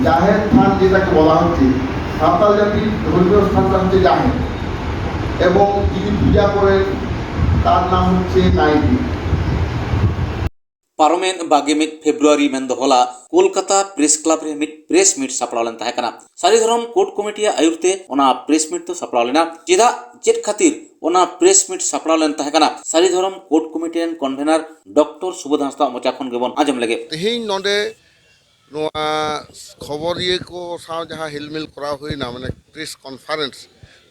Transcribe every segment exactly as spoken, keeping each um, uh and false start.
জাহের থান যেটাকে বলা হচ্ছে, সাঁওতাল জাতির ধর্মীয় স্থানটা হচ্ছে জাহের, এবং যিনি পূজা করেন তার নাম হচ্ছে নাইটি। ᱯᱟᱨᱚᱢᱮᱱ ᱵᱟᱜᱮ ᱢᱤᱫ ᱯᱷᱮᱵᱽᱨᱩᱣᱟᱨᱤ ᱢᱮᱱᱫᱚ ᱦᱚᱞᱟ ᱠᱳᱞᱠᱟᱛᱟ ᱯᱨᱮᱥ ᱠᱞᱟᱵᱽ ᱨᱮ ᱢᱤᱫ ᱯᱨᱮᱥ ᱢᱤᱴ ᱥᱟᱯᱲᱟᱣ ᱞᱮᱱ ᱛᱟᱦᱮᱸ ᱠᱟᱱᱟ᱾ ᱥᱟᱹᱨᱤ ᱫᱷᱚᱨᱚᱢ ᱠᱳᱰ ᱠᱚᱢᱤᱴᱤᱭᱟᱜ ᱟᱹᱭᱩᱨ ᱛᱮ ᱚᱱᱟ ᱯᱨᱮᱥ ᱢᱤᱴ ᱫᱚ ᱥᱟᱯᱲᱟᱣ ᱞᱮᱱᱟ᱾ ᱪᱮᱫᱟᱜ, ᱪᱮᱫ ᱠᱷᱟᱹᱛᱤᱨ ᱚᱱᱟ ᱯᱨᱮᱥ ᱢᱤᱴ ᱥᱟᱯᱲᱟᱣ ᱞᱮᱱ ᱛᱟᱦᱮᱸ ᱠᱟᱱᱟ, ᱥᱟᱹᱨᱤ ᱫᱷᱚᱨᱚᱢ ᱠᱳᱰ ᱠᱚᱢᱤᱴᱤ ᱨᱮᱱ ᱠᱚᱱᱵᱷᱮᱱᱟᱨ ᱰᱚᱠᱴᱚᱨ ᱥᱩᱵᱳᱫᱷ ᱦᱟᱸᱥᱫᱟᱜ ᱢᱚᱪᱟ ᱠᱷᱚᱱ ᱜᱮᱵᱚᱱ ᱟᱸᱡᱚᱢ ᱞᱮᱜᱮ᱾ ᱛᱮᱦᱮᱧ ᱱᱚᱰᱮ ᱱᱚᱣᱟ ᱠᱷᱚᱵᱚᱨᱤᱭᱟᱹ ᱠᱚ ᱥᱟᱶ ᱡᱟᱦᱟᱸ ᱦᱮᱞᱢᱮᱞ ᱠᱚᱨᱟᱣ ᱦᱩᱭᱱᱟ, ᱢᱟᱱᱮ ᱯᱨᱮᱥ ᱠᱚᱱᱯᱷᱟᱨᱮᱱᱥ,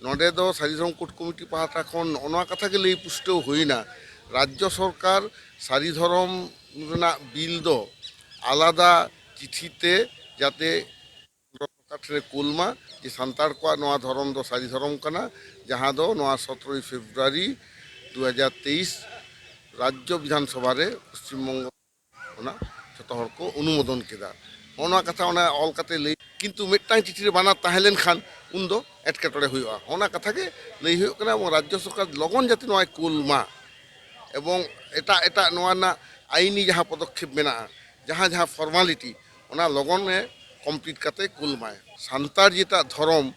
ᱱᱚᱰᱮ ᱫᱚ ᱥᱟᱹᱨᱤ ᱫᱷᱚᱨᱚᱢ ᱠᱳᱰ ᱠᱚᱢᱤᱴᱤ ᱯᱟᱦᱴᱟ ᱠᱷᱚᱱ ᱱᱚᱜᱼᱚ ᱱᱚᱣᱟ ᱠᱟᱛᱷᱟ ᱜᱮ ᱞᱟᱹᱭ ᱯᱩᱥᱴᱟᱹᱣ ᱦᱩᱭᱱᱟ, ᱨᱟᱡᱽᱡᱚ ᱥᱚᱨᱠᱟᱨ ᱥᱟᱹᱨᱤ ᱫᱷᱚᱨᱚᱢ ᱨᱮᱱᱟᱜ ᱵᱤᱞ ᱫᱚ ᱟᱞᱟᱫᱟ ᱪᱤᱴᱷᱤ ᱛᱮ ᱡᱟᱛᱮ ᱥᱚᱨᱠᱟᱨ ᱴᱷᱮᱱᱮ ᱠᱩᱞ ᱢᱟ ᱡᱮ ᱥᱟᱱᱛᱟᱲ ᱠᱚᱣᱟᱜ ᱱᱚᱣᱟ ᱫᱷᱚᱨᱚᱢ ᱫᱚ ᱥᱟᱹᱨᱤ ᱫᱷᱚᱨᱚᱢ ᱠᱟᱱᱟ, ᱡᱟᱦᱟᱸ ᱫᱚ ᱱᱚᱣᱟ ᱥᱚᱛᱨᱚᱭ ᱯᱷᱮᱵᱽᱨᱩᱣᱟᱨᱤ ᱫᱩ ᱦᱟᱡᱟᱨ ᱛᱮᱭᱤᱥ ᱨᱟᱡᱽᱡᱚ ᱵᱤᱫᱷᱟᱱ ᱥᱚᱵᱷᱟ ᱨᱮ ᱯᱚᱥᱪᱤᱢ ᱵᱚᱝᱜᱚ ᱚᱱᱟ ᱡᱷᱚᱛᱚ ᱦᱚᱲ ᱠᱚ ᱚᱱᱩᱢᱳᱫᱚᱱ ᱠᱮᱫᱟ᱾ ᱱᱚᱜᱼᱚ ᱱᱚᱣᱟ ᱠᱟᱛᱷᱟ ᱚᱱᱟ ᱚᱞ ᱠᱟᱛᱮ ᱞᱟᱹᱭ, ᱠᱤᱱᱛᱩ ᱢᱤᱫᱴᱟᱝ ᱪᱤᱴᱷᱤ ᱨᱮ ᱵᱟᱱᱟᱨ ᱛᱟᱦᱮᱸ ᱞᱮᱱᱠᱷᱟᱱ ᱩᱱᱫᱚ ᱮᱴᱠᱮᱴᱚᱬᱮ ᱦᱩᱭᱩᱜᱼᱟ᱾ ᱚᱱᱟ ᱠᱟᱛᱷᱟ ᱜᱮ ᱞᱟᱹᱭ ᱦᱩᱭᱩᱜ ᱠᱟᱱᱟ ᱮᱵᱚᱝ ᱨᱟᱡᱽᱡᱚ ᱥᱚᱨᱠᱟᱨ ᱞᱚᱜᱚᱱ ᱡᱟᱛᱮ ᱱᱚᱣᱟᱭ ᱠᱩᱞ ᱢᱟ ᱮᱵᱚᱝ ᱮᱴᱟᱜ ᱮᱴᱟᱜ ᱱᱚᱣᱟ ᱨᱮᱱᱟᱜ ᱟᱭᱤᱱᱤ ᱡᱟᱦᱟᱸ ᱯᱚᱫᱚᱠᱷᱮᱯ ᱢᱮᱱᱟᱜᱼᱟ, ᱡᱟᱦᱟᱸ ᱡᱟᱦᱟᱸ ᱯᱷᱚᱨᱢᱟᱞᱤᱴᱤ, ᱚᱱᱟ ᱞᱚᱜᱚᱱ ᱮ ᱠᱚᱢᱯᱞᱤᱴ ᱠᱟᱛᱮ ᱠᱩᱞ ᱢᱟᱭ᱾ ᱥᱟᱱᱛᱟᱲ ᱡᱮᱴᱟ ᱫᱷᱚᱨᱚᱢ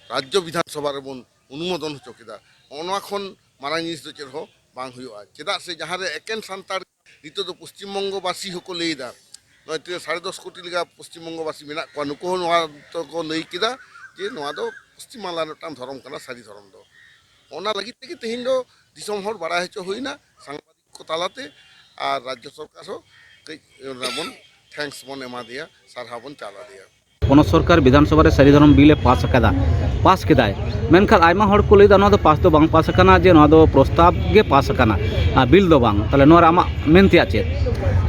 ᱨᱟᱡᱽᱡᱚ ᱵᱤᱫᱷᱟᱱ ᱥᱚᱵᱷᱟ ᱨᱮᱵᱚᱱ ᱚᱱᱩᱢᱳᱫᱚᱱ ᱦᱚᱪᱚ ᱠᱮᱫᱟ, ᱱᱚᱜᱼᱚ ᱱᱚᱣᱟ ᱠᱷᱚᱱ ᱢᱟᱨᱟᱝ ᱡᱤᱱᱤᱥ ᱫᱚ ᱪᱮᱫ ᱦᱚᱸ ᱵᱟᱝ ᱦᱩᱭᱩᱜᱼᱟ᱾ ᱪᱮᱫᱟᱜ ᱥᱮ ᱡᱟᱦᱟᱸ ᱨᱮ ᱮᱠᱮᱱ ᱥᱟᱱᱛᱟᱲ, ᱱᱤᱛᱚᱜ ᱫᱚ ᱯᱚᱥᱪᱤᱢ ᱵᱚᱝᱜᱚ ᱵᱟᱥᱤ ᱦᱚᱸᱠᱚ ᱞᱟᱹᱭ ᱮᱫᱟ, ᱱᱚᱜᱼᱚᱭ ᱛᱤᱱᱟᱹᱜ ᱥᱟᱲᱮ ᱫᱚᱥ ᱠᱳᱴᱤ ᱞᱮᱠᱟ ᱯᱚᱥᱪᱤᱢ ᱵᱚᱝᱜᱚ ᱵᱟᱥᱤ ᱢᱮᱱᱟᱜ ᱠᱚᱣᱟ, ᱱᱩᱠᱩ ᱦᱚᱸ ᱱᱚᱣᱟ ᱫᱚᱠᱚ ᱞᱟᱹᱭ ᱠᱮᱫᱟ ᱡᱮ ᱱᱚᱣᱟ ᱫᱚ ᱯᱚᱥᱪᱤᱢ ᱵᱟᱝᱞᱟ ᱨᱮᱱᱟᱜ ᱢᱤᱫᱴᱟᱝ ᱫᱷᱚᱨᱚᱢ ᱠᱟᱱᱟ, ᱥᱟᱹᱨᱤ ᱫᱷᱚᱨᱚᱢ ᱫᱚ᱾ ᱚᱱᱟ ᱞᱟᱹᱜᱤᱫ ᱛᱮᱜᱮ ᱛᱮᱦᱮᱧ ᱫᱚ ᱫᱤᱥᱚᱢ ᱦᱚᱲ ᱵᱟᱲᱟᱭ ᱦᱚᱪᱚ ᱦᱩᱭᱱᱟ ᱥᱟᱝᱵᱟᱫᱤᱠ ᱠᱚ ᱛᱟᱞᱟᱛᱮ, ᱟᱨ ᱨᱟᱡᱽᱡᱚ ᱥᱚᱨᱠᱟᱨ ᱦᱚᱸ ᱠᱟᱹᱡ ᱚᱱᱟ ᱵᱚᱱ ᱛᱷᱮᱝᱠᱥ ᱵᱚᱱ ᱮᱢᱟ ᱫᱮᱭᱟ, ᱥᱟᱨᱦᱟᱣ ᱵᱚᱱ ᱪᱟᱞ ᱟᱫᱮᱭᱟ᱾ ᱯᱚᱱᱚᱛ ᱥᱚᱨᱠᱟᱨ ᱵᱤᱫᱷᱟᱱ ᱥᱚᱵᱷᱟ ᱨᱮ ᱥᱟᱹᱨᱤ ᱫᱷᱚᱨᱚᱢ ᱵᱤᱞ ᱮ ᱯᱟᱥ ᱟᱠᱟᱫᱟ, ᱯᱟᱥ ᱠᱮᱫᱟᱭ, ᱢᱮᱱᱠᱷᱟᱱ ᱟᱭᱢᱟ ᱦᱚᱲ ᱠᱚ ᱞᱟᱹᱭᱫᱟ ᱱᱚᱣᱟ ᱫᱚ ᱯᱟᱥ ᱫᱚ ᱵᱟᱝ ᱯᱟᱥ ᱟᱠᱟᱱᱟ, ᱡᱮ ᱱᱚᱣᱟ ᱫᱚ ᱯᱨᱚᱥᱛᱟᱵ ᱜᱮ ᱯᱟᱥ ᱟᱠᱟᱱᱟ, ᱟᱨ ᱵᱤᱞ ᱫᱚ ᱵᱟᱝ᱾ ᱛᱟᱦᱞᱮ ᱱᱚᱣᱟ ᱨᱮ ᱟᱢᱟᱜ ᱢᱮᱱ ᱛᱮᱭᱟᱜ ᱪᱮᱫ?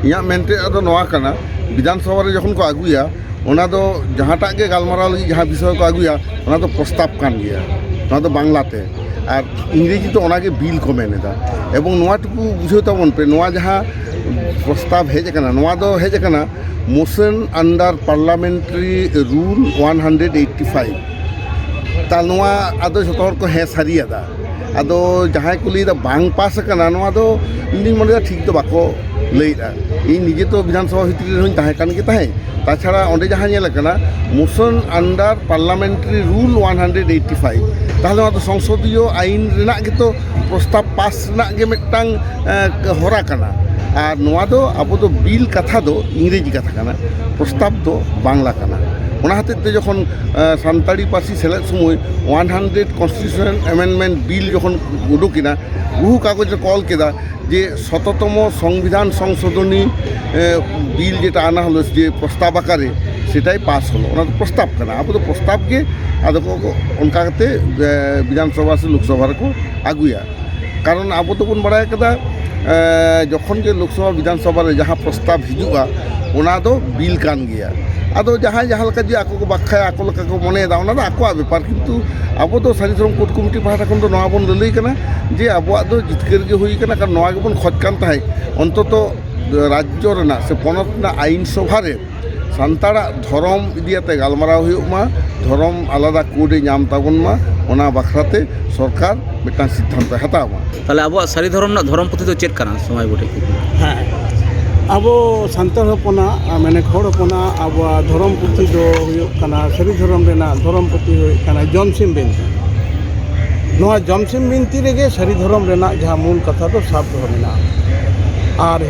ᱤᱧᱟᱹᱜ ᱢᱮᱱ ᱛᱮᱭᱟᱜ ᱫᱚ ᱱᱚᱣᱟ ᱠᱟᱱᱟ, ᱵᱤᱫᱷᱟᱱ ᱥᱚᱵᱷᱟ ᱨᱮ ᱡᱚᱠᱷᱚᱱ ᱠᱚ ᱟᱹᱜᱩᱭᱟ, ᱚᱱᱟ ᱫᱚ ᱡᱟᱦᱟᱸᱴᱟᱜ ᱜᱮ ᱜᱟᱞᱢᱟᱨᱟᱣ ᱞᱟᱹᱜᱤᱫ ᱡᱟᱦᱟᱸ ᱵᱤᱥᱚᱭ ᱠᱚ ᱟᱹᱜᱩᱭᱟ, ᱚᱱᱟ ᱫᱚ ᱯᱨᱚᱥᱛᱟᱵ ᱠᱟᱱ ᱜᱮᱭᱟ, ᱱᱚᱣᱟ ᱫᱚ ᱵᱟᱝᱞᱟᱛᱮ᱾ ᱟᱨ ᱤᱝᱨᱮᱡᱤ ᱫᱚ ᱚᱱᱟᱜᱮ ᱵᱤᱞ ᱠᱚ ᱢᱮᱱ ᱮᱫᱟ᱾ ᱮᱵᱚᱝ ᱱᱚᱣᱟ ᱴᱩᱠᱩ ᱵᱩᱡᱷᱟᱹᱣ ᱛᱟᱵᱚᱱ ᱯᱮ, ᱱᱚᱣᱟ ᱡᱟᱦᱟᱸ ᱯᱨᱚᱥᱛᱟᱵ ᱦᱮᱡ ᱟᱠᱟᱱᱟ, ᱱᱚᱣᱟ ᱫᱚ ᱦᱮᱡ ᱟᱠᱟᱱᱟ motion under parliamentary rule one hundred eighty five᱾ ᱛᱟ ᱱᱚᱣᱟ ᱟᱫᱚ ᱡᱷᱚᱛᱚ ᱦᱚᱲ ᱠᱚ ᱦᱮᱸ ᱥᱟᱹᱨᱤᱭᱟᱫᱟ᱾ ᱟᱫᱚ ᱡᱟᱦᱟᱸᱭ ᱠᱚ ᱞᱟᱹᱭᱫᱟ ᱵᱟᱝ ᱯᱟᱥ ᱟᱠᱟᱱᱟ, ᱱᱚᱣᱟ ᱫᱚ ᱤᱧ ᱫᱩᱧ ᱢᱚᱱᱮᱭᱟ ᱴᱷᱤᱠ ᱫᱚ ᱵᱟᱠᱚ ᱞᱟᱹᱭᱮᱫᱼᱟ᱾ ᱤᱧ ᱱᱤᱡᱮ ᱛᱚ ᱵᱤᱫᱷᱟᱱ ᱥᱚᱵᱷᱟ ᱵᱷᱤᱛᱨᱤ ᱨᱮᱦᱚᱸᱧ ᱛᱟᱦᱮᱸ ᱠᱟᱱ ᱜᱮ ᱛᱟᱦᱮᱸᱫ᱾ ᱛᱟᱪᱷᱟᱲᱟ ᱚᱸᱰᱮ ᱡᱟᱦᱟᱸ ᱧᱮᱞ ᱟᱠᱟᱱᱟ, motion under parliamentary rule one hundred eighty five, ᱛᱟᱦᱚᱞᱮ ᱚᱱᱟ ᱫᱚ ᱥᱚᱝᱥᱚᱫᱤᱭᱚ ᱟᱭᱤᱱ ᱨᱮᱱᱟᱜ ᱜᱮᱛᱚ ᱯᱨᱚᱥᱛᱟᱵ ᱯᱟᱥ ᱨᱮᱱᱟᱜ ᱜᱮ ᱢᱤᱫᱴᱟᱝ ᱮ, ᱦᱚᱨᱟ ᱠᱟᱱᱟ᱾ ᱟᱨ ᱱᱚᱣᱟ ᱫᱚ ᱟᱵᱚ ᱫᱚ ᱵᱤᱞ ᱠᱟᱛᱷᱟ ᱫᱚ ᱤᱝᱨᱮᱡᱤ ᱠᱟᱛᱷᱟ ᱠᱟᱱᱟ, ᱯᱨᱚᱥᱛᱟᱵ ᱫᱚ ᱵᱟᱝᱞᱟ ᱠᱟᱱᱟ᱾ ᱚᱱᱟ ᱦᱚᱛᱮᱡ ᱛᱮ ᱡᱚᱠᱷᱚᱱ ᱮ, ᱥᱟᱱᱛᱟᱲᱤ ᱯᱟᱹᱨᱥᱤ ᱥᱮᱞᱮᱫ ᱥᱚᱢᱚᱭ one hundred constitution amendment bill ᱡᱚᱠᱷᱚᱱ ᱩᱰᱩᱠ ᱮᱱᱟ, ᱵᱚᱦᱩ ᱠᱟᱜᱚᱡᱽ ᱨᱮᱠᱚ ᱚᱞ ᱠᱮᱫᱟ ᱡᱮ ᱥᱚᱛᱚᱛᱚᱢᱚ ᱥᱚᱝᱵᱤᱫᱷᱟᱱ ᱥᱚᱝᱥᱳᱫᱷᱚᱱᱤ ᱮ, ᱵᱤᱞ ᱡᱮᱴᱟ ᱟᱱᱟ ᱦᱚᱞᱚ, ᱡᱮ ᱯᱨᱚᱥᱛᱟᱵ ᱟᱠᱟᱨᱮ, ᱥᱮᱴᱟᱭ ᱯᱟᱥ ᱦᱚᱞᱚ᱾ ᱚᱱᱟ ᱫᱚ ᱯᱨᱚᱥᱛᱟᱵ ᱠᱟᱱᱟ, ᱟᱵᱚ ᱫᱚ ᱯᱨᱚᱥᱛᱟᱵ ᱜᱮ᱾ ᱟᱫᱚ ᱠᱚ, ᱠᱚ ᱚᱱᱠᱟ ᱠᱟᱛᱮ ᱮ, ᱵᱤᱫᱷᱟᱱ ᱥᱚᱵᱷᱟ ᱥᱮ ᱞᱳᱠᱥᱚᱵᱷᱟ ᱨᱮᱠᱚ ᱟᱹᱜᱩᱭᱟ᱾ ᱠᱟᱨᱚᱱ ᱟᱵᱚ ᱫᱚᱵᱚᱱ ᱵᱟᱲᱟᱭ ᱠᱟᱫᱟ, ᱮ, ᱡᱚᱠᱷᱚᱱ ᱜᱮ ᱞᱳᱠᱥᱚᱵᱷᱟ ᱵᱤᱫᱷᱟᱱ ᱥᱚᱵᱷᱟ ᱨᱮ ᱡᱟᱦᱟᱸ ᱯᱨᱚᱥᱛᱟᱵ ᱦᱤᱡᱩᱜᱼᱟ, ᱚᱱᱟ ᱫᱚ ᱵᱤᱞ ᱠᱟᱱ ᱜᱮᱭᱟ᱾ ᱟᱫᱚ ᱡᱟᱦᱟᱸᱭ ᱡᱟᱦᱟᱸ ᱞᱮᱠᱟ ᱡᱩᱫᱤ ᱟᱠᱚ ᱠᱚ ᱵᱟᱠᱷᱟᱭᱟ, ᱟᱠᱚ ᱞᱮᱠᱟ ᱠᱚ ᱢᱚᱱᱮᱭᱮᱫᱟ, ᱚᱱᱟ ᱫᱚ ᱟᱠᱚᱣᱟᱜ ᱵᱮᱯᱟᱨ᱾ ᱠᱤᱱᱛᱩ ᱟᱵᱚ ᱫᱚ ᱥᱟᱹᱨᱤ ᱫᱷᱚᱨᱚᱢ ᱠᱳᱰ ᱠᱚᱢᱤᱴᱤ ᱯᱟᱦᱴᱟ ᱠᱷᱚᱱ ᱫᱚ ᱱᱚᱣᱟ ᱵᱚᱱ ᱞᱟᱹᱞᱟᱹᱭ ᱠᱟᱱᱟ ᱡᱮ ᱟᱵᱚᱣᱟᱜ ᱫᱚ ᱡᱤᱛᱠᱟᱹᱨ ᱜᱮ ᱦᱩᱭ ᱠᱟᱱᱟ, ᱠᱟᱨᱚᱱ ᱱᱚᱣᱟ ᱜᱮᱵᱚᱱ ᱠᱷᱚᱡᱽ ᱠᱟᱱ ᱛᱟᱦᱮᱸᱫ᱾ ᱚᱱᱛᱚᱛᱚ ᱨᱟᱡᱽᱡᱚ ᱨᱮᱱᱟᱜ ᱥᱮ ᱯᱚᱱᱚᱛ ᱨᱮᱱᱟᱜ ᱟᱭᱤᱱ ᱥᱚᱵᱷᱟ ᱨᱮ ᱥᱟᱱᱛᱟᱲᱟᱜ ᱫᱷᱚᱨᱚᱢ ᱤᱫᱤ ᱠᱟᱛᱮ ᱜᱟᱞᱢᱟᱨᱟᱣ ᱦᱩᱭᱩᱜ ᱢᱟ, ᱫᱷᱚᱨᱚᱢ ᱟᱞᱟᱫᱟ ᱠᱳᱰ ᱮ ᱧᱟᱢ ᱛᱟᱵᱚᱱ ᱢᱟ, ᱚᱱᱟ ᱵᱟᱠᱷᱨᱟ ᱛᱮ ᱥᱚᱨᱠᱟᱨ ᱢᱤᱫᱴᱟᱝ ᱥᱤᱫᱽᱫᱷᱟᱱᱛᱚᱭ ᱦᱟᱛᱟᱣ ᱢᱟ᱾ ᱛᱟᱦᱚᱞᱮ ᱟᱵᱚᱣᱟᱜ ᱥᱟᱹᱨᱤ ᱫᱷᱚᱨᱚᱢ ᱨᱮᱱᱟᱜ ᱫᱷᱚᱨᱚᱢ ᱯᱩᱛᱷᱤ ᱫᱚ ᱪᱮᱫ ᱠᱟᱱᱟ, ᱥᱚᱢᱟᱡᱽ ᱵᱚᱴᱷᱮ? ᱦᱮᱸ, ᱟᱵᱚ ᱥᱟᱱᱛᱟᱲ ᱦᱚᱯᱚᱱᱟᱜ, ᱢᱟᱱᱮ ᱦᱚᱲ ᱦᱚᱯᱚᱱᱟᱜ ᱟᱵᱚᱣᱟᱜ ᱫᱷᱚᱨᱚᱢ ᱯᱩᱛᱷᱤ ᱫᱚ ᱦᱩᱭᱩᱜ ᱠᱟᱱᱟ, ᱥᱟᱹᱨᱤ ᱫᱷᱚᱨᱚᱢ ᱨᱮᱱᱟᱜ ᱫᱷᱚᱨᱚᱢ ᱯᱩᱛᱷᱤ ᱦᱩᱭᱩᱜ ᱠᱟᱱᱟ ᱡᱚᱢᱥᱤᱢ ᱵᱤᱱᱛᱤ᱾ ᱱᱚᱣᱟ ᱡᱚᱢᱥᱤᱢ ᱵᱤᱱᱛᱤ ᱨᱮᱜᱮ ᱥᱟᱹᱨᱤ ᱫᱷᱚᱨᱚᱢ ᱨᱮᱱᱟᱜ ᱡᱟᱦᱟᱸ ᱢᱩᱞ ᱠᱟᱛᱷᱟ ᱫᱚ ᱥᱟᱵ ᱫᱚᱦᱚ ᱢᱮᱱᱟᱜᱼᱟ᱾ ᱟᱨ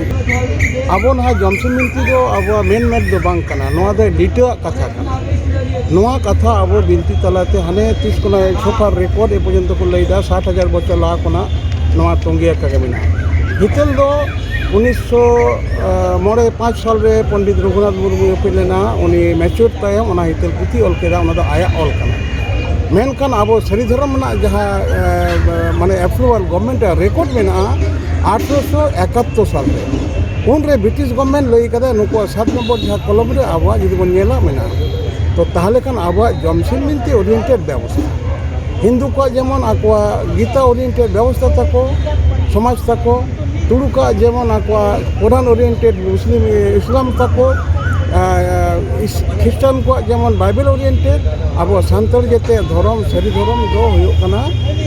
ᱟᱵᱚ ᱱᱚᱣᱟ ᱡᱚᱢᱥᱤᱢ ᱵᱤᱱᱛᱤ ᱫᱚ ᱟᱵᱚᱣᱟᱜ ᱢᱮᱱ ᱢᱮᱫ ᱫᱚ ᱵᱟᱝ ᱠᱟᱱᱟ, ᱱᱚᱣᱟ ᱫᱚ ᱞᱤᱴᱟᱹᱣᱟᱜ ᱠᱟᱛᱷᱟ ᱠᱟᱱᱟ᱾ ᱱᱚᱣᱟ ᱠᱟᱛᱷᱟ ᱟᱵᱚ ᱵᱤᱱᱛᱤ ᱛᱟᱞᱟᱛᱮ ᱦᱟᱱᱮ ᱛᱤᱥ ᱠᱷᱚᱱᱟᱜ ᱥᱚᱯᱷᱟᱨ ᱨᱮᱠᱚᱨᱰ ᱮ ᱯᱚᱨᱡᱚᱱᱛᱚ ᱠᱚ ᱞᱟᱹᱭᱫᱟ, ᱥᱟᱴ ᱦᱟᱡᱟᱨ ᱵᱚᱪᱷᱚᱨ ᱞᱟᱦᱟ ᱠᱷᱚᱱᱟᱜ ᱱᱚᱣᱟ ᱛᱚᱸᱜᱮ ᱟᱠᱟ ᱜᱮ ᱢᱮᱱᱟᱜᱼᱟ᱾ ᱦᱤᱛᱟᱹᱞ ᱫᱚ ᱩᱱᱤᱥᱥᱚ ᱢᱚᱬᱮ ᱯᱟᱸᱪ ᱥᱟᱞ ᱨᱮ ᱯᱚᱱᱰᱤᱛ ᱨᱚᱜᱷᱩᱱᱟᱛᱷ ᱢᱩᱨᱢᱩᱭ ᱩᱯᱮᱞ ᱞᱮᱱᱟ᱾ ᱩᱱᱤ ᱢᱮᱪᱩᱨ ᱛᱟᱭᱚᱢ ᱚᱱᱟ ᱦᱤᱛᱟᱹᱞ ᱯᱩᱛᱷᱤ ᱚᱞ ᱠᱮᱫᱟ, ᱚᱱᱟ ᱫᱚ ᱟᱭᱟᱜ ᱚᱞ ᱠᱟᱱᱟ᱾ ᱢᱮᱱᱠᱷᱟᱱ ᱟᱵᱚ ᱥᱟᱹᱨᱤ ᱫᱷᱚᱨᱚᱢ ᱨᱮᱱᱟᱜ ᱡᱟᱦᱟᱸ, ᱮ, ᱢᱟᱱᱮ ᱮᱯᱨᱩᱵᱷᱟᱞ ᱜᱚᱵᱷᱢᱮᱱᱴ ᱨᱮ ᱨᱮᱠᱚᱨᱰ ᱢᱮᱱᱟᱜᱼᱟ, ᱟᱴᱷᱨᱚᱥᱚ ᱮᱠᱟᱛᱛᱳᱨ ᱥᱟᱞ ᱨᱮ, ᱩᱱᱨᱮ ᱵᱨᱤᱴᱤᱥ ᱜᱚᱵᱷᱢᱮᱱᱴ ᱞᱟᱹᱭ ᱠᱟᱫᱟ, ᱱᱩᱠᱩᱣᱟᱜ ᱥᱟᱛ ᱱᱚᱢᱵᱚᱨ ᱡᱟᱦᱟᱸ ᱠᱚᱞᱚᱢ ᱨᱮ ᱟᱵᱚᱣᱟᱜ ᱡᱩᱫᱤ ᱵᱚᱱ ᱧᱮᱞᱟ ᱢᱮᱱᱟᱜᱼᱟ᱾ ᱛᱚ ᱛᱟᱦᱚᱞᱮ ᱠᱷᱟᱱ ᱟᱵᱚᱣᱟᱜ ᱡᱚᱢᱥᱤᱢ ᱵᱤᱱᱛᱤ ᱳᱨᱤᱭᱮᱱᱴᱮᱰ ᱵᱮᱵᱚᱥᱛᱷᱟ, ᱦᱤᱱᱫᱩ ᱠᱚᱣᱟᱜ ᱡᱮᱢᱚᱱ ᱟᱠᱚᱣᱟᱜ ᱜᱤᱛᱟ ᱳᱨᱤᱭᱮᱱᱴᱮᱰ ᱵᱮᱵᱚᱥᱛᱷᱟ ᱛᱟᱠᱚ, ᱥᱚᱢᱟᱡᱽ ᱛᱟᱠᱚ, ᱛᱩᱲᱩᱠᱟᱜ ᱡᱮᱢᱚᱱ ᱟᱠᱚᱣᱟᱜ ᱠᱳᱨᱟᱱ ᱳᱨᱤᱭᱮᱱᱴᱮᱰ ᱢᱩᱥᱞᱤᱢ ᱤᱥᱞᱟᱢ ᱛᱟᱠᱚ, ᱟᱨ, ᱤᱥ-, ᱠᱷᱨᱤᱥᱴᱟᱱ ᱠᱚᱣᱟᱜ ᱡᱮᱢᱚᱱ ᱵᱟᱭᱵᱮᱞ ᱳᱨᱤᱭᱮᱱᱴᱮᱰ, ᱟᱵᱚ ᱥᱟᱱᱛᱟᱲ ᱡᱟᱛᱮ ᱫᱷᱚᱨᱚᱢ, ᱥᱟᱹᱨᱤ ᱫᱷᱚᱨᱚᱢ ᱫᱚ ᱦᱩᱭᱩᱜ ᱠᱟᱱᱟ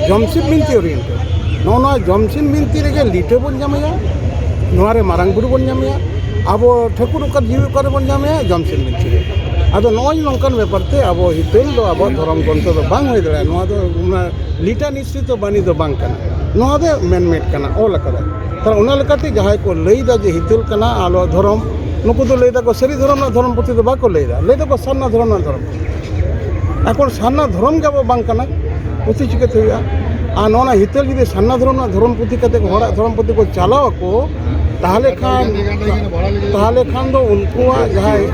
ᱡᱚᱢᱥᱤᱢ ᱵᱤᱱᱛᱤ ᱳᱨᱤᱭᱮᱱᱴᱮᱰ᱾ ᱱᱚᱜᱼᱚ ᱱᱚᱣᱟ ᱡᱚᱢᱥᱤᱢ ᱵᱤᱱᱛᱤ ᱨᱮᱜᱮ ᱞᱤᱴᱟᱹ ᱵᱚᱱ ᱧᱟᱢᱮᱭᱟ᱾ ᱱᱚᱣᱟ ᱨᱮ ᱢᱟᱨᱟᱝ ᱵᱩᱨᱩ ᱵᱚᱱ ᱧᱟᱢᱮᱭᱟ, ᱟᱵᱚ ᱴᱷᱟᱹᱠᱩᱨ ᱚᱠᱟᱨ ᱡᱤᱣᱤ ᱚᱠᱟᱨᱮ ᱵᱚᱱ ᱧᱟᱢᱮᱭᱟ? ᱡᱚᱢᱥᱤᱢ ᱵᱤᱱᱛᱤ ᱨᱮ᱾ ᱟᱫᱚ ᱱᱚᱜᱼᱚᱭ ᱱᱚᱝᱠᱟᱱ ᱵᱮᱯᱟᱨ ᱛᱮ ᱟᱵᱚ ᱦᱤᱛᱟᱹᱞ ᱫᱚ ᱟᱵᱚᱣᱟᱜ ᱫᱷᱚᱨᱚᱢ ᱜᱨᱚᱱᱛᱷᱚ ᱫᱚ ᱵᱟᱝ ᱦᱩᱭ ᱫᱟᱲᱮᱭᱟᱜᱼᱟ᱾ ᱱᱚᱣᱟ ᱫᱚ ᱚᱱᱟ ᱞᱤᱴᱟᱱᱤᱥᱨᱤᱛᱚ ᱵᱟᱱᱤ ᱫᱚ ᱵᱟᱝ ᱠᱟᱱᱟ, ᱱᱚᱣᱟ ᱫᱚ ᱢᱮᱱᱢᱮᱰ ᱠᱟᱱᱟ, ᱚᱞ ᱟᱠᱟᱫᱟ᱾ ᱛᱟᱦᱚᱞᱮ ᱚᱱᱟ ᱞᱮᱠᱟᱛᱮ ᱡᱟᱦᱟᱸᱭ ᱠᱚ ᱞᱟᱹᱭᱫᱟ ᱡᱮ ᱦᱤᱛᱟᱹᱞ ᱠᱟᱱᱟ ᱟᱞᱚ ᱫᱷᱚᱨᱚᱢ, ᱱᱩᱠᱩ ᱫᱚ ᱞᱟᱹᱭ ᱫᱟᱠᱚ ᱥᱟᱹᱨᱤ ᱫᱷᱚᱨᱚᱢ ᱨᱮᱱᱟᱜ ᱫᱷᱚᱨᱚᱢ ᱯᱩᱛᱷᱤ ᱫᱚ ᱵᱟᱠᱚ ᱞᱟᱹᱭᱫᱟ, ᱞᱟᱹᱭ ᱫᱟᱠᱚ ᱥᱟᱨᱱᱟ ᱫᱷᱚᱨᱚᱢ ᱨᱮᱱᱟᱜ ᱫᱷᱚᱨᱚᱢ ᱯᱩᱛᱷᱤ᱾ ᱮᱠᱷᱚᱱ ᱥᱟᱨᱱᱟ ᱫᱷᱚᱨᱚᱢ ᱜᱮ ᱟᱵᱚ ᱵᱟᱝ ᱠᱟᱱᱟ, ᱯᱩᱛᱷᱤ ᱪᱤᱠᱟᱹᱛᱮ ᱦᱩᱭᱩᱜᱼᱟ? ᱟᱨ ᱱᱚᱣᱟ ᱦᱤᱛᱟᱹᱞ ᱡᱩᱫᱤ ᱥᱟᱨᱱᱟ ᱫᱷᱚᱨᱚᱢ ᱨᱮᱱᱟᱜ ᱫᱷᱚᱨᱚᱢ ᱯᱩᱛᱷᱤ ᱠᱟᱛᱮ ᱦᱚᱲᱟᱜ ᱫᱷᱚᱨᱚᱢ ᱯᱩᱛᱷᱤ ᱠᱚ ᱪᱟᱞᱟᱣ ᱟᱠᱚ, ᱛᱟᱦᱚᱞᱮ ᱠᱷᱟᱱ, ᱛᱟᱦᱚᱞᱮ ᱠᱷᱟᱱ ᱫᱚ ᱩᱱᱠᱩᱣᱟᱜ ᱡᱟᱦᱟᱸᱭ,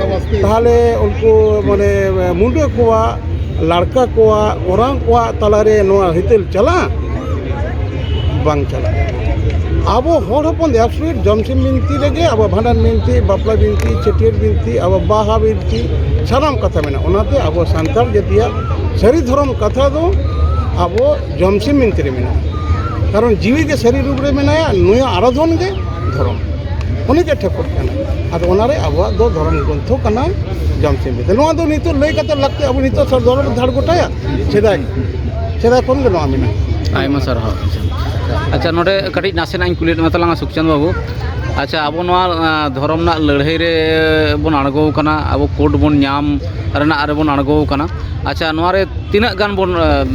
ᱛᱟᱦᱚᱞᱮ ᱩᱱᱠᱩ ᱢᱟᱱᱮ ᱢᱩᱰᱟᱹ ᱠᱚᱣᱟᱜ, ᱞᱟᱲᱠᱟ ᱠᱚᱣᱟᱜ, ᱚᱨᱟᱝ ᱠᱚᱣᱟᱜ ᱛᱟᱞᱟᱨᱮ ᱱᱚᱣᱟ ᱦᱤᱛᱟᱹᱞ ᱪᱟᱞᱟᱜᱼᱟ? ᱵᱟᱝ ᱪᱟᱞᱟᱜᱼᱟ᱾ ᱟᱵᱚ ᱦᱚᱲ ᱦᱚᱯᱚᱱ ᱫᱚ ᱮᱵᱥᱚᱞᱩᱴ ᱡᱚᱢᱥᱤᱢ ᱵᱤᱱᱛᱤ ᱨᱮᱜᱮ ᱟᱵᱚ ᱵᱷᱟᱸᱰᱟᱱ ᱵᱤᱱᱛᱤ, ᱵᱟᱯᱞᱟ ᱵᱤᱱᱛᱤ, ᱪᱷᱟᱹᱴᱭᱟᱹᱨ ᱵᱤᱱᱛᱤ, ᱟᱵᱚ ᱵᱟᱦᱟ ᱵᱤᱱᱛᱤ, ᱥᱟᱱᱟᱢ ᱠᱟᱛᱷᱟ ᱢᱮᱱᱟᱜᱼᱟ᱾ ᱚᱱᱟᱛᱮ ᱟᱵᱚ ᱥᱟᱱᱛᱟᱲ ᱡᱟᱹᱛᱤᱭᱟᱜ ᱥᱟᱹᱨᱤ ᱫᱷᱚᱨᱚᱢ ᱠᱟᱛᱷᱟ ᱫᱚ ᱟᱵᱚ ᱡᱚᱢᱥᱤᱢ ᱵᱤᱱᱛᱤ ᱨᱮ ᱢᱮᱱᱟᱜᱼᱟ᱾ ᱠᱟᱨᱚᱱ ᱡᱤᱣᱤ ᱜᱮ ᱥᱟᱹᱨᱤ ᱨᱩᱯ ᱨᱮ ᱢᱮᱱᱟᱭᱟ, ᱱᱩᱭᱟᱜ ᱟᱨᱟᱫᱷᱚᱱ ᱜᱮ ᱫᱷᱚᱨᱚᱢ, ᱩᱱᱤ ᱜᱮ ᱴᱷᱟᱹᱠᱩᱨ ᱠᱟᱱᱟᱭ᱾ ᱟᱫᱚ ᱚᱱᱟᱨᱮ ᱟᱵᱚᱣᱟᱜ ᱫᱚ ᱫᱷᱚᱨᱚᱢ ᱜᱨᱚᱱᱛᱷᱚ ᱠᱟᱱᱟ ᱡᱚᱢᱥᱤᱢ ᱵᱤᱱᱛᱤ᱾ ᱱᱚᱣᱟ ᱫᱚ ᱱᱤᱛᱚᱜ ᱞᱟᱹᱭ ᱠᱟᱛᱮ ᱞᱟᱹᱠᱛᱤ, ᱟᱵᱚ ᱱᱤᱛᱚᱜ ᱥᱟᱨ ᱫᱷᱚᱨᱚᱢ ᱫᱷᱟᱲ ᱜᱚᱴᱟᱭᱟ, ᱥᱮᱫᱟᱭ, ᱥᱮᱫᱟᱭ ᱠᱷᱚᱱ ᱜᱮ ᱱᱚᱣᱟ ᱢᱮᱱᱟᱜᱼᱟ᱾ ᱟᱭᱢᱟ ᱥᱟᱨᱦᱟᱣ᱾ ᱟᱪᱪᱷᱟ, ᱱᱚᱰᱮ ᱠᱟᱹᱴᱤᱡ ᱱᱟᱥᱮᱱᱟᱜ ᱤᱧ ᱠᱩᱞᱤᱭᱮᱫ ᱢᱮ ᱛᱟᱞᱟᱝᱟ ᱥᱩᱠᱪᱟᱸᱫ ᱵᱟᱹᱵᱩ᱾ ᱟᱪᱪᱷᱟ, ᱟᱵᱚ ᱱᱚᱣᱟ, ᱟᱸ, ᱫᱷᱚᱨᱚᱢ ᱨᱮᱱᱟᱜ ᱞᱟᱹᱲᱦᱟᱹᱭ ᱨᱮ ᱵᱚᱱ ᱟᱬᱜᱚ ᱟᱠᱟᱱᱟ, ᱟᱵᱚ ᱠᱳᱰ ᱵᱚᱱ ᱧᱟᱢ ᱨᱮᱱᱟᱜ ᱨᱮᱵᱚᱱ ᱟᱬᱜᱚ ᱟᱠᱟᱱᱟ᱾ ᱟᱪᱪᱷᱟ, ᱱᱚᱣᱟ ᱨᱮ ᱛᱤᱱᱟᱹᱜ ᱜᱟᱱ ᱵᱚᱱ, ᱮ,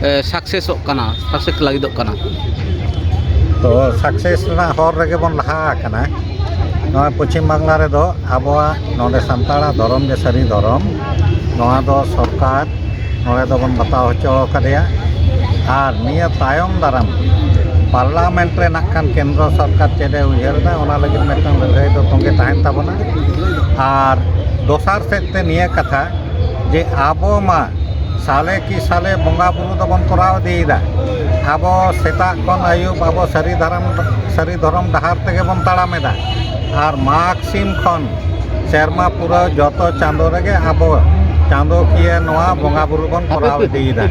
ᱮ, ᱥᱟᱠᱥᱮᱥᱚᱜ ᱠᱟᱱᱟ, ᱥᱟᱠᱥᱮᱥ ᱞᱟᱹᱜᱤᱫᱚᱜ ᱠᱟᱱᱟ? ᱛᱚ, ᱥᱟᱠᱥᱮᱥ ᱨᱮᱱᱟᱜ ᱦᱚᱨ ᱨᱮᱜᱮ ᱵᱚᱱ ᱞᱟᱦᱟ ᱟᱠᱟᱱᱟ᱾ ᱱᱚᱣᱟ ᱯᱚᱪᱷᱤᱢ ᱵᱟᱝᱞᱟ ᱨᱮᱫᱚ ᱟᱵᱚᱣᱟᱜ ᱱᱚᱰᱮ ᱥᱟᱱᱛᱟᱲᱟᱜ ᱫᱷᱚᱨᱚᱢ ᱜᱮ ᱥᱟᱹᱨᱤ ᱫᱷᱚᱨᱚᱢ, ᱱᱚᱣᱟ ᱫᱚ ᱥᱚᱨᱠᱟᱨ ᱱᱚᱰᱮ ᱫᱚᱵᱚᱱ ᱵᱟᱛᱟᱣ ᱦᱚᱪᱚ ᱟᱠᱟᱫᱮᱭᱟ᱾ ᱟᱨ ᱱᱤᱭᱟᱹ ᱛᱟᱭᱚᱢ ᱫᱟᱨᱟᱢ ᱯᱟᱨᱞᱟᱢᱮᱱᱴ ᱨᱮ ᱱᱟᱜ ᱠᱷᱟᱱ ᱠᱮᱱᱫᱨᱚ ᱥᱚᱨᱠᱟᱨ ᱪᱮᱫ ᱮ ᱩᱭᱦᱟᱹᱨ ᱮᱫᱟ, ᱚᱱᱟ ᱞᱟᱹᱜᱤᱫ ᱢᱤᱫᱴᱟᱝ ᱞᱟᱹᱲᱦᱟᱹᱭ ᱫᱚ ᱛᱚᱸᱜᱮ ᱛᱟᱦᱮᱱ ᱛᱟᱵᱚᱱᱟ᱾ ᱟᱨ ᱫᱚᱥᱟᱨ ᱥᱮᱫ ᱛᱮ ᱱᱤᱭᱟᱹ ᱠᱟᱛᱷᱟ ᱡᱮ ᱟᱵᱚ ᱢᱟ ᱥᱟᱞᱮ ᱠᱤ ᱥᱟᱞᱮ ᱵᱚᱸᱜᱟ ᱵᱩᱨᱩ ᱫᱚᱵᱚᱱ ᱠᱚᱨᱟᱣ ᱤᱫᱤᱭᱮᱫᱟ᱾ ᱟᱵᱚ ᱥᱮᱛᱟᱜ ᱠᱷᱚᱱ ᱟᱹᱭᱩᱵ ᱟᱵᱚ ᱥᱟᱹᱨᱤ ᱫᱷᱚᱨᱚᱢ, ᱥᱟᱹᱨᱤ ᱫᱷᱚᱨᱚᱢ ᱰᱟᱦᱟᱨ ᱛᱮᱜᱮ ᱵᱚᱱ ᱛᱟᱲᱟᱢ ᱮᱫᱟ᱾ ᱟᱨ ᱢᱟᱜᱽ ᱥᱤᱢ ᱠᱷᱚᱱ ᱥᱮᱨᱢᱟ ᱯᱩᱨᱟᱹᱣ ᱡᱚᱛᱚ ᱪᱟᱸᱫᱳ ᱨᱮᱜᱮ ᱟᱵᱚ ᱪᱟᱸᱫᱳᱠᱤᱭᱟᱹ ᱱᱚᱣᱟ ᱵᱚᱸᱜᱟ ᱵᱩᱨᱩ ᱵᱚᱱ ᱠᱚᱨᱟᱣ ᱤᱫᱤᱭᱮᱫᱟ᱾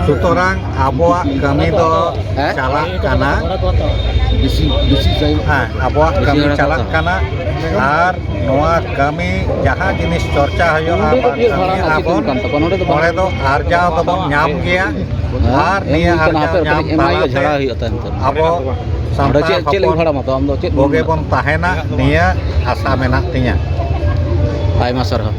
ᱥᱩᱛᱚᱨᱟᱝ ᱟᱵᱚᱣᱟᱜ ᱠᱟᱹᱢᱤ ᱫᱚ ᱪᱟᱞᱟᱜ ᱠᱟᱱᱟ᱾ ᱦᱮᱸ, ᱟᱵᱚᱣᱟᱜ ᱠᱟᱹᱢᱤ ᱪᱟᱞᱟᱜ ᱠᱟᱱᱟ᱾ ᱟᱨ ᱱᱚᱣᱟ ᱠᱟᱹᱢᱤ ᱡᱟᱦᱟᱸ ᱡᱤᱱᱤᱥ ᱪᱚᱨᱪᱟ ᱦᱩᱭᱩᱜᱼᱟ ᱵᱟ ᱠᱟᱹᱢᱤ ᱟᱵᱚᱱ, ᱚᱸᱰᱮ ᱫᱚ ᱟᱨᱡᱟᱣ ᱫᱚᱵᱚᱱ ᱧᱟᱢ ᱜᱮᱭᱟ᱾ ᱟᱨ ᱱᱤᱭᱟᱹ ᱟᱨᱡᱟᱣ ᱧᱟᱢ ᱛᱟᱞᱟ ᱛᱮ ᱟᱵᱚ ᱚᱸᱰᱮ ᱪᱮᱫ, ᱪᱮᱫ ᱞᱤᱧ ᱵᱷᱟᱲᱟᱢᱟ ᱛᱚ, ᱟᱢ ᱫᱚ ᱪᱮᱫ ᱵᱚᱱ ᱵᱩᱜᱮ ᱵᱚᱱ ᱛᱟᱦᱮᱱᱟ, ᱱᱤᱭᱟᱹ ᱟᱥᱟ ᱢᱮᱱᱟᱜ ᱛᱤᱧᱟᱹ᱾ ᱟᱭᱢᱟ ᱥᱟᱨᱦᱟᱣ᱾